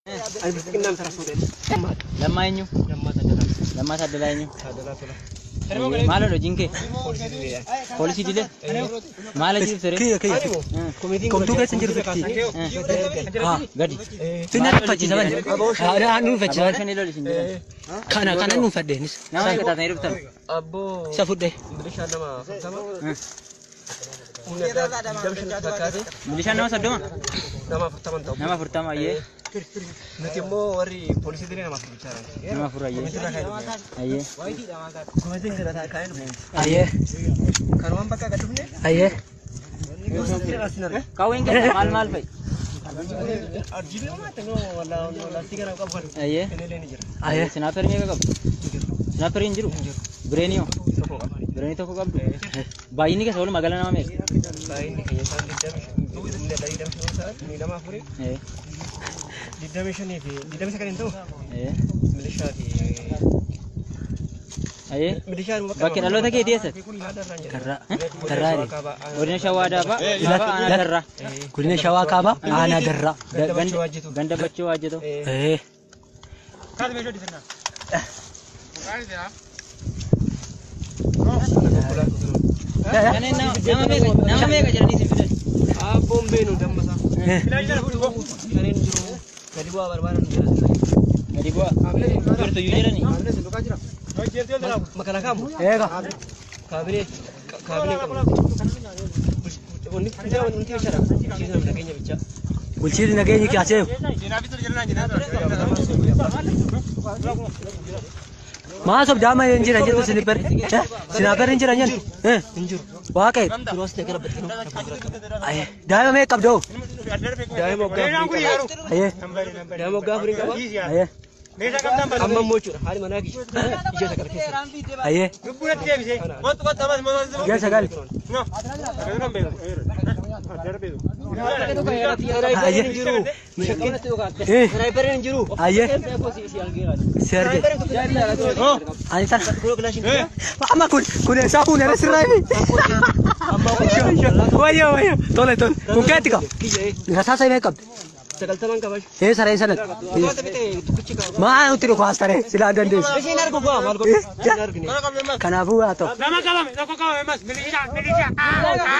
Ani bilxiginnaan tara fuudheen. Lammaa eenyu? Lammaa Taaddalaa. Lammaa Taaddalaa eenyu? Taaddalaa Tola. Maal hojiin kee? Poolisii dileedha. Poolisii dilee? Maal hojii ture? Kiyya kiyya. Komitiin Komtuu keessa hin jiru fitti. Haa. Gadi. Finna nufachiisa bane. Haa nufachiisa Abbaa bane. shanii loli isin jedhan. Kana kana nufadheenis. Nama meeqa taatanii dhuftan? Abboo. Isa fudhee. Milishaa nama 40. Humna addaa 25 fakkaate. Milishaan nama 30? Nama 40 ta'u. Nama 40 ayyee. Nuti immoo warri poolisii dilee nama 4 bichaadha. Nama 4 ayyee. Ayyee. Komitiin kana kaa'ee dhufne. Ayyee. Kanumaan bakka gad dhufne. Ayyee. Qawween keessa maal maal fa'i? Ayyee. Ayyee. Sinaaperii meeqa qabdu? Sinaaperii hin jiru? Bireenii hoo? Bireenii tokko qabdu? Baay'inni keessa walumaa gala nama meeqa? Baay'inni keenya isaan 25 ta'an, nama afurii, 25 fi 29 hin ta'u, milishaa fi Ayyee. milishaan. Bakki dhaloota keetii eessatti? Darraa. Darraa jedhe. Godina Shawaa Daabaa, Kaabaa Aanaa Darraa. Godina Shawaa Kaabaa Aanaa Darraa. Ganda Bachoo Waajjatoo. Ee. Kanneen nama meeqa jedhanii isin fidan? Abboon beenu dammasaa. Shaneen jiru gadi bu'aa barbaadan jira. Gadi bu'aa. Jirtu iyyuu jedhanii. Makana kaamu. Eega. Kaabinee kaabinee qabna. Wanni wanti bishaadha. Bulchiinsa nageenya bichaa. Bulchiinsi nageenyi kaaseefu. Maa sobdaa hin jira jettu sinipper. Sinaaper hin jira jennu. Hin jiru. Waaqee. Yeroo as ta'e gara baxxinoo. Ayyee. Daa'ima meeqa qabdu? Daa'ima waggaa afurii qaba. Ayyee. Daa'ima waggaa afurii qaba. Ayyee. Amma immoo jechuudha. Haadhi manaa kiyya. Ija sagal keessa. Ayyee. Ija sagal. Sanaayiperiin hin jiru. Sanaayiperiin hin jiru. Ayyee. Si arge. Ani sana. Amma kun kun eessaa fuune irra sirraa himi. Wayyo wayyo. Tole tole. Kun keetti qaba. Rasaasa meeqa qabdi? 90 qaba. Ee saree sanatti. Maa nuti dhukaas taree silaa dandeessu. Isheen argu bu'aa maal godhu? Isheen argine. Kanaafuu haa ta'u. Nama qabame tokko qabame mas milishaa milishaa.